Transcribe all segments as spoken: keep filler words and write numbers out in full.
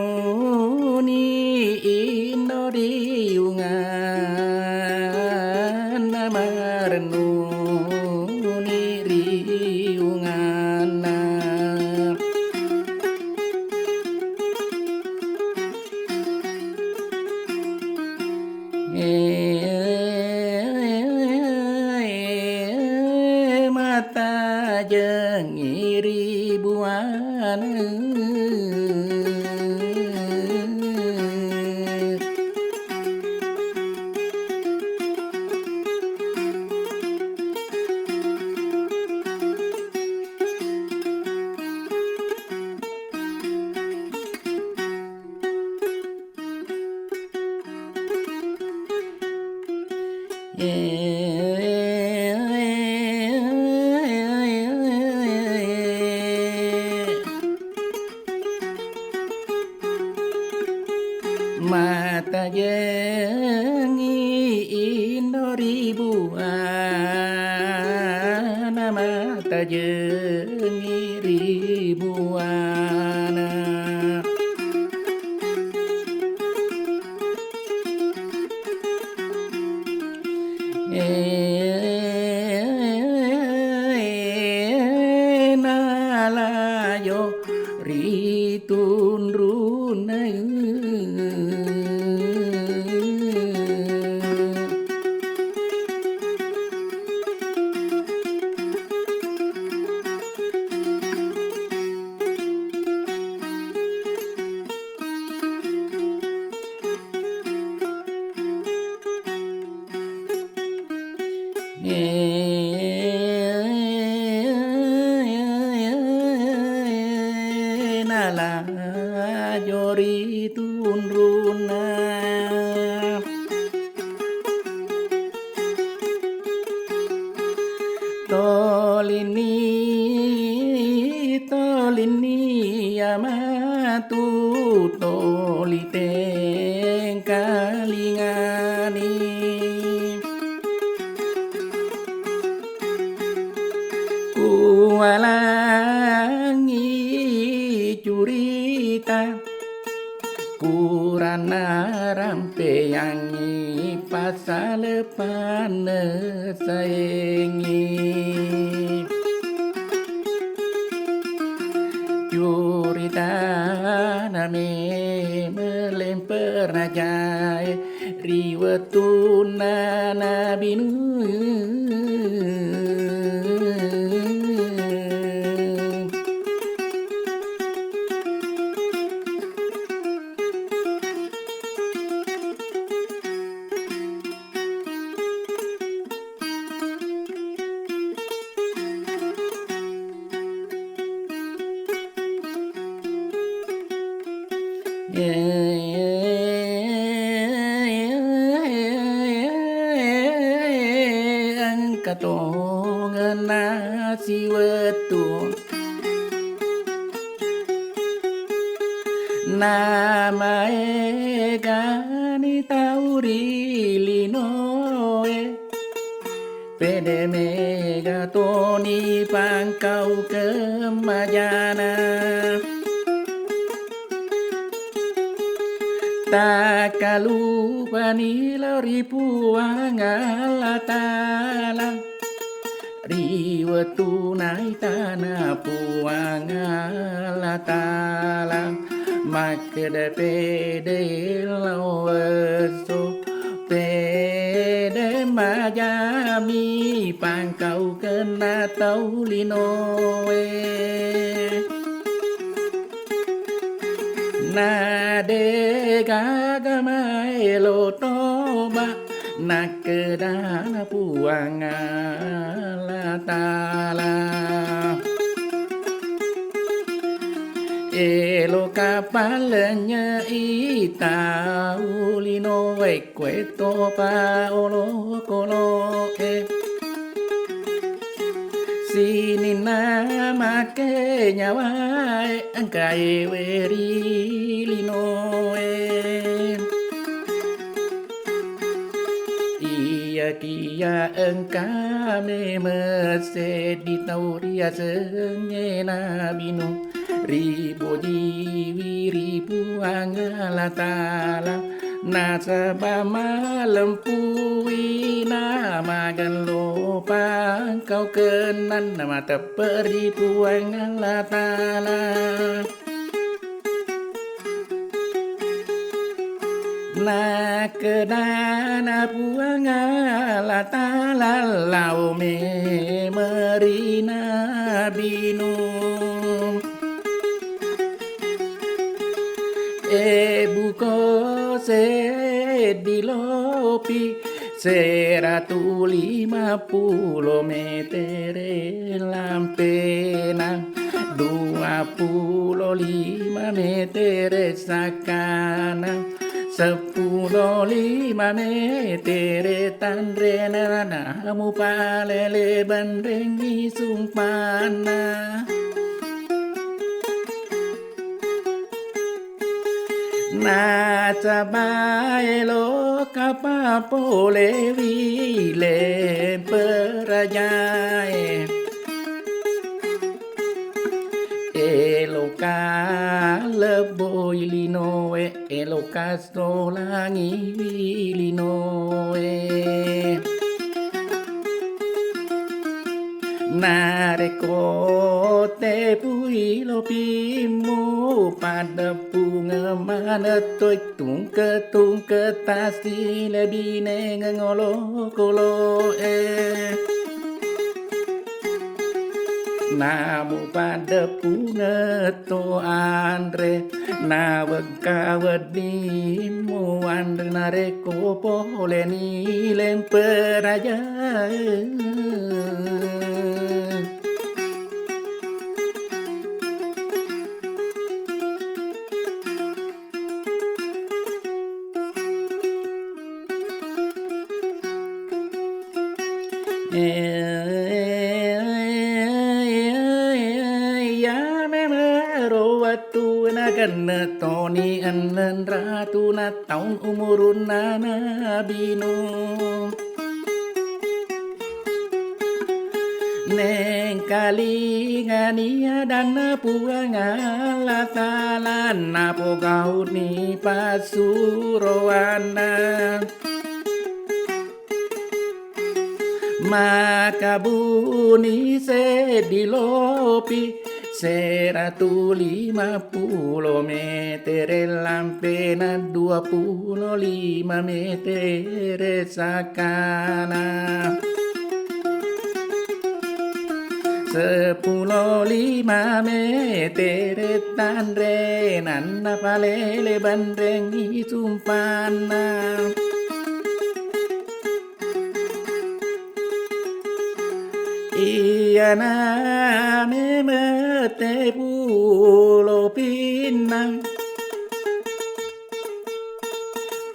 Marennuni indo riunganna, marennuni riunganna. Matajengngi ri buana. Matajengngi indo ri buana, matajengngi ri buana. Nalajo ritunrunna. Nalajo ritunrunna. Tolini, tolini amatu, toli tengkalingani. Kuwalangi curita, kuranna rampeyangngi pasale pannesaengngi. Curitana memeng perajae ri wettunna Nabi Nuh. Engka tongenna siwettu namaegani tau ri linoe. Pede mega toni pangkaukeng majana. Takkalupani lao ri Puang Allah Ta'ala. Ri wettu naitana Puang Allah Ta'ala, makkeda pede lao esso, pede majami pangkaukenna tau linoe. Na degaga maelo toba, nakkedana Puang Allah Ta'ala. Eloka pallenye'i tau linoe, kuetopa olokolo'e. Sininna make nyawae engkae we ri linoe. Engka memeng seddi tau riasengngé Nabi Nuh, ripojiwi ri Puang Allah Ta'ala, nasaba malempui na magello pangkau kennang na mateppe ri Puang Allah Ta'ala. Nakkedana Puang Allah Ta'ala lao memeng ri Nabi Nuh. E buko seddi lopi, seratu lima pulo metere lampena, dua pulo lima metere sakkana, seppulo lima metere tanrena, na mupalele benrengngi sumpanna. Nasaba eloka papolewi lemperajae, eloka lebboi linoe, eloka solangi linoe. Narekko tepui lopimmu, paddeppungeng maneng toi tungke-tungke tasi lebinengeng olokoloe. Namu paddeppungeng to anre, nawengka weddimmu anre narekko poleni lemperajae. Iya memero wettu nakenna toni enneng ratuna taung umurunna Nabi Nuh. Nengkalingani adanna Puang Allah Ta'ala, napogauni passuroanna. Makabuni seddi lopi, seratu lima pulo metere lampena, dua pulo lima metere sakkana, seppulo lima metere tanre, nanna palele benrengngi sumpanna. Iyana memeng teppulo pinnang,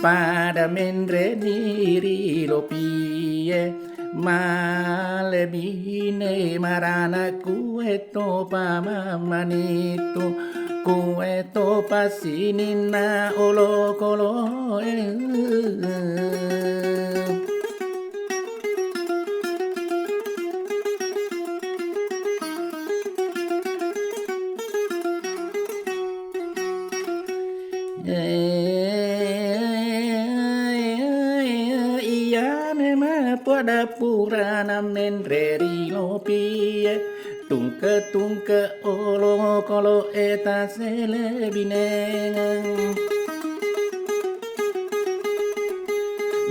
pada menreni ri lopie, malebine marana kuetopa mamanitu, kuetopa sininna olokoloe. Iya memeng pada purana menre ri lopie, tungke-tungke olokoloe tasele binengeng.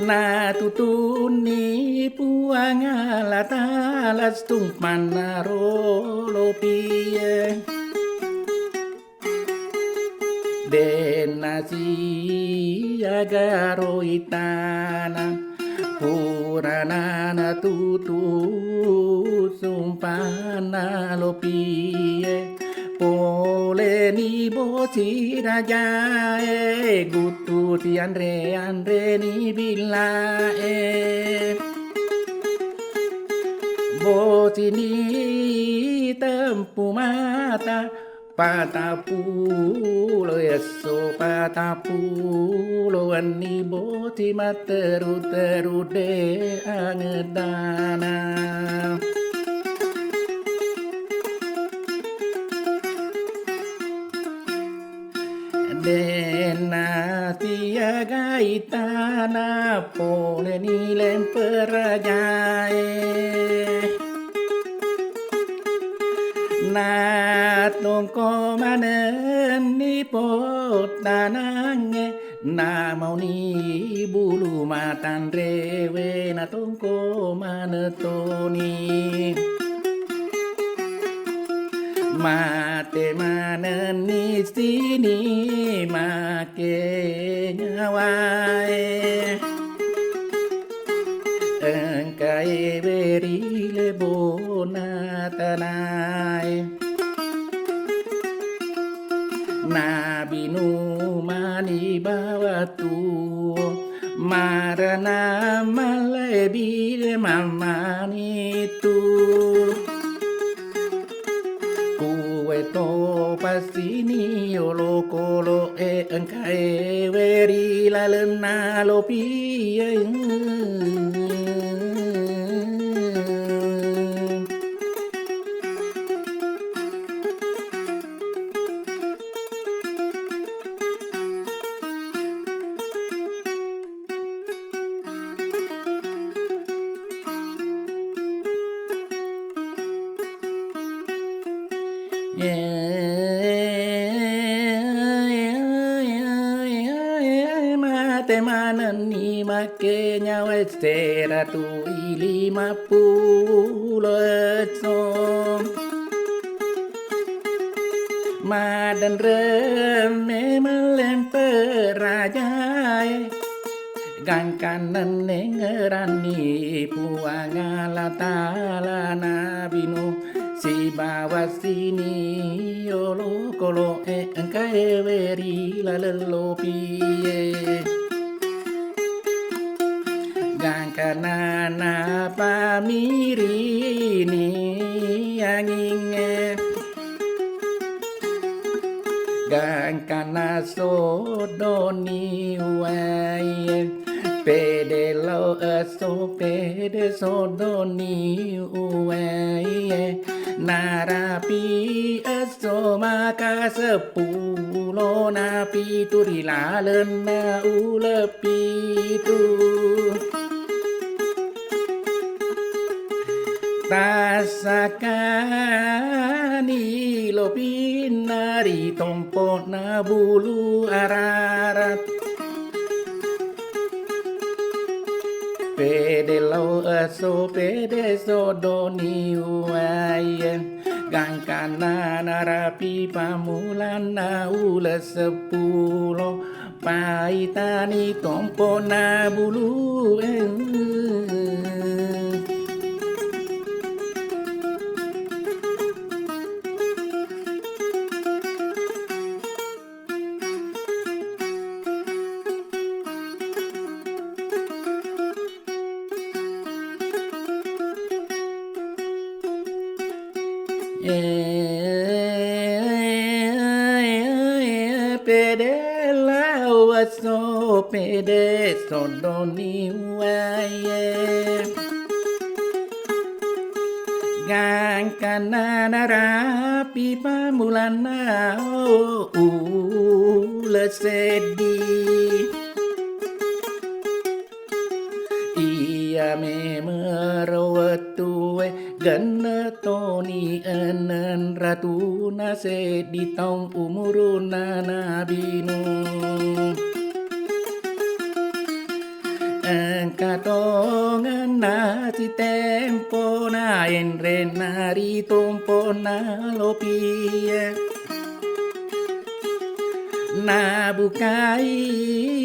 Natutunni Puang Allah Ta'ala stumpanna ro lopie. Denna siaga ro itana, purana natutu sumpanna lopie. Poleni bosi rajae, guttu sianre-anreni billae. Bosini tempu mata, Patappulo esso, patappulo wenni, boti matteru-teru de angeddana. Denna tiagai tana poleni lemperajae. Natongko manenni pottanangnge, namauni bulu matanrewe, natongko manetoni. Mate manenni sini make nyawae. Engkae weri lebona tanae. Nabi Nuh mani bawa tuo, marana mallebi mamani tu. Kuwe to pasini olokolo e engkae weri lalenna lopie. Mate manenni make nyawa seratu lima pulo esso. Madenreng memeng lempe rajae, gangkanna nengngeranni Puang Allah Ta'ala Nabi Nuh sibawa sini olokolo e engkae weri laleng lopie. Gangkanna napamirini angingnge, gangkanna soddoni uwaie. Pede lao esso, pede soddoni uwaie. Narapi esso maka seppulo napitu ri lalenna uleng pitu. Tassakani lopinna ri tompo'na bulu Ararat. Pede lao esso, pede soddoni uwaie. Gangkanna narapi pammulanna uleng seppulo, paitani tompo'na bulu e. Pede lao esso, pede soddoni uwaie. Gangkanna narapi pammulanna uleng seddi. Iya memero wettue genne toni enneng ratuna seddi taung umurunna Nabi Nuh. Engka tongenna sitempona enrenna ri tompo'na lopie. Nabukai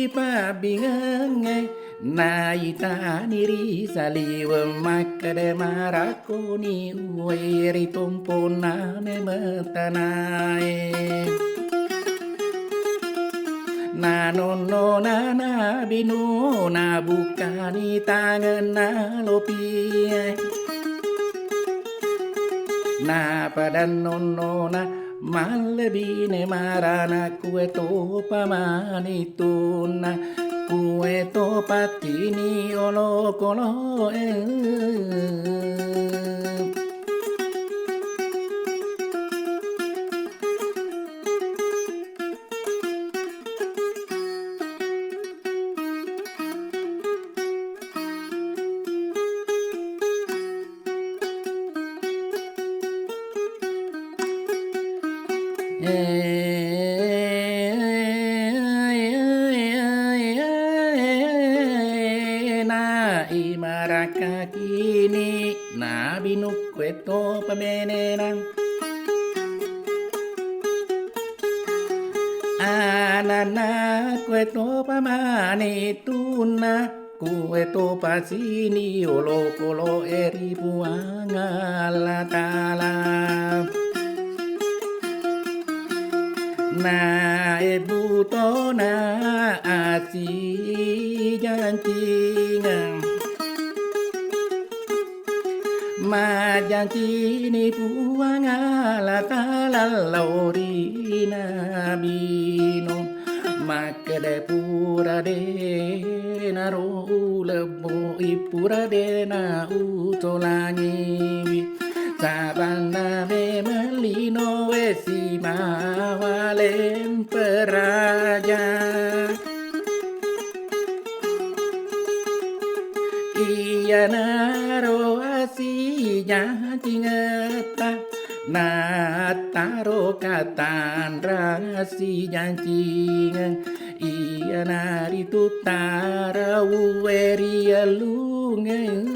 pabbingengnge, naitani ri saliweng makkeda marakkoni uwai ri tompo'na memeng tanae. Nanonnona Nabi Nuh nabukkani tangenna lopie. Napada nonnona Mallebine marana kuetopa manitunna, kuetopa tini olokoloe. Na imarakakini nabinukku eto pamenenang. Anana kuetopa manitunna, kuetopa sini olokoloe ri Puang Allah Ta'ala. Naebbutona asijancingeng. Majancini Puang Allah Ta'ala lao ri Nabi Nuh, makkeda pura de naro ulebbui, pura de na utolangiwi, sabanna memeng linoe sibawa lemperaja. Iyanaro asijancingetta, nattaro katanrang asijancingeng, iyanaritu tarauwe riellungeng.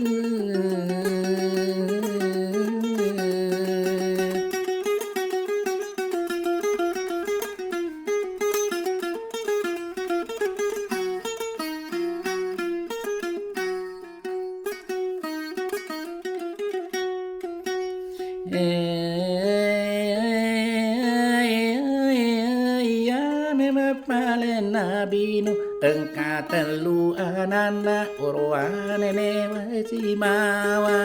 Iya memeng pale Nabi Nuh engka tellu ananna, orowane newe sibawa.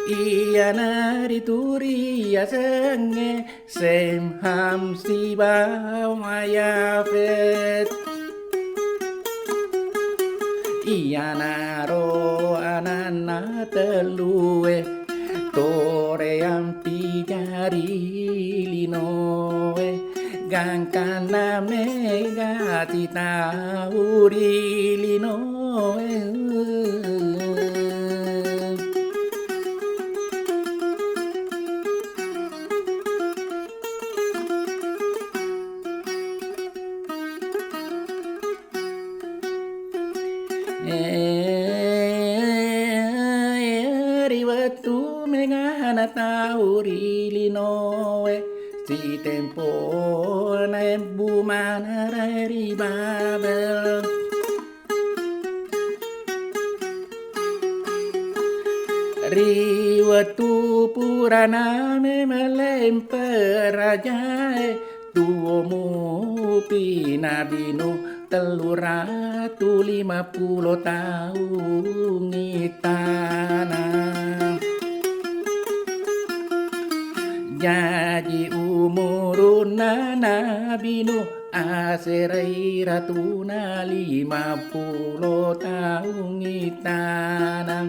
Iyanaritu riasengnge Sem, Ham, sibawa Yafet. Iyanaro ananna tellue, toreampi jari linoe, gangkanna mega titau ri linoe. Eh, ri wettu mengana tau ri linoe, sitempo naebbu manara ri Babel. Ri wettu purana memeng lemperajae, tuo mupi Nabi Nuh tellu ratu lima pulo taung ittana. Jaji umurunna Nabi Nuh aserai ratuna lima pulo taung ittana.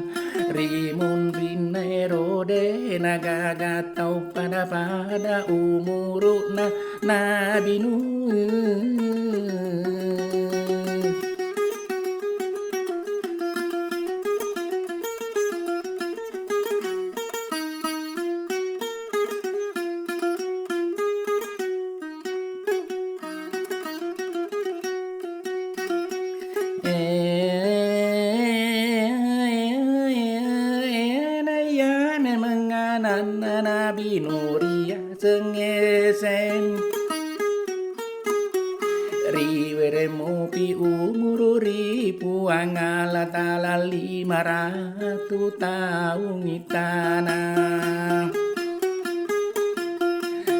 Ri munrinna ero de nagaga tau pada-pada umuru'na Nabi Nuh. Eh, naiya memeng ananna Nabi Nuh riaseng Sem. Riwereng mupi umuru ri Puang Allah Ta'ala lima ratu taung ittana.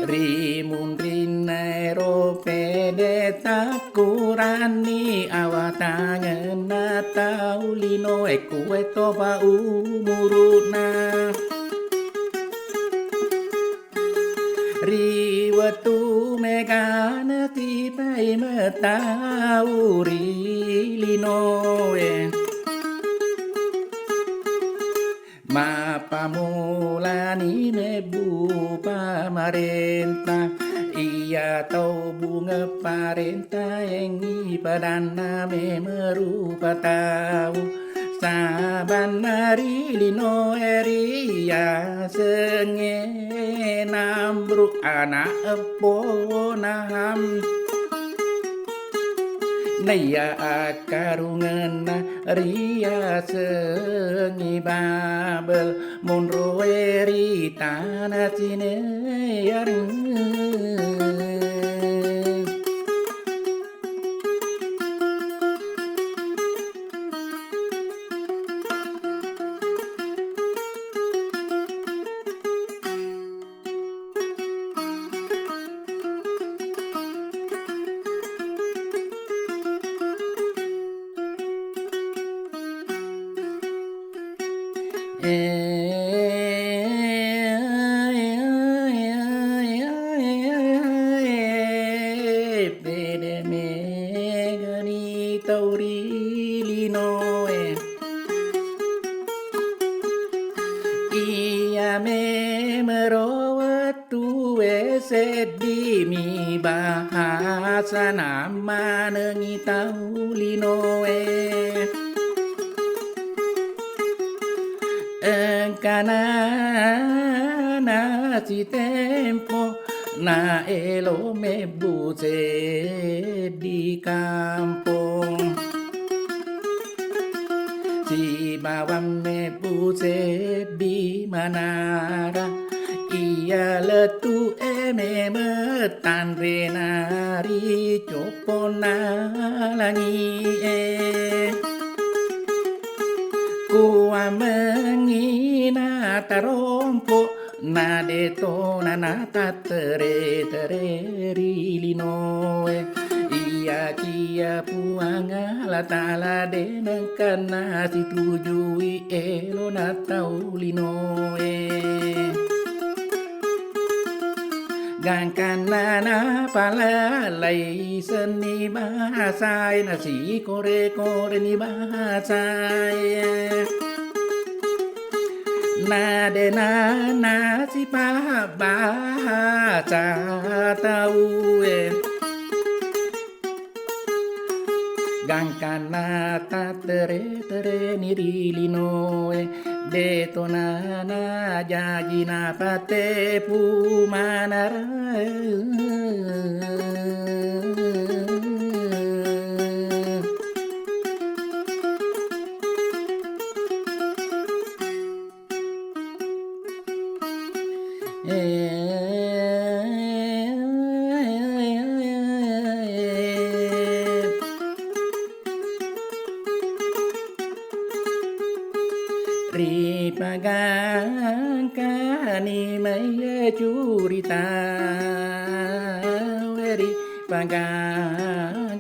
Ri munrinna ero pede takkuranni awatangenna tau linoe, kuetopa umuru'na. Ri wettu megana tipai metau ri linoe. Mappammulani mebbu pamarenta, iya tau bunge parenta engngi padanna memerupa tau. Sabanna ri linoe riasengnge Namrud ana eppona Ham. Naiya akkarungenna riasengngi Babel, monroe ri tana Sinear. Pede megani tau ri linoe. Iya memero wettue seddimi bahasa nammanengi tau linoe. Engkana nasitempo naelo mebbu seddi kampong, sibawa mebbu seddi manara. Iya lettu'e memettanrena ri copponna langi'e. Kuammengngi natarompo, nadeto nanatattere-tere ri linoe. Iyakiya Puang Allah Taala de nengkanna situjui elona tau linoe. Gangkanna napalalai senni bahasae, nasikore-koreni bahasae. Nadena nasipaha bahasa taue. Gangkanna tattere-tereni ri linoe, de tona najaji napattepu manara. Ripagangkani mai curita, ri pagangkani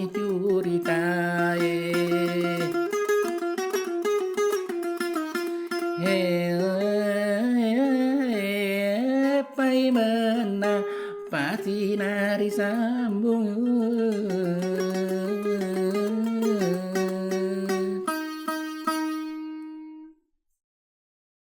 curitae. He, paimenna pasti narisambung.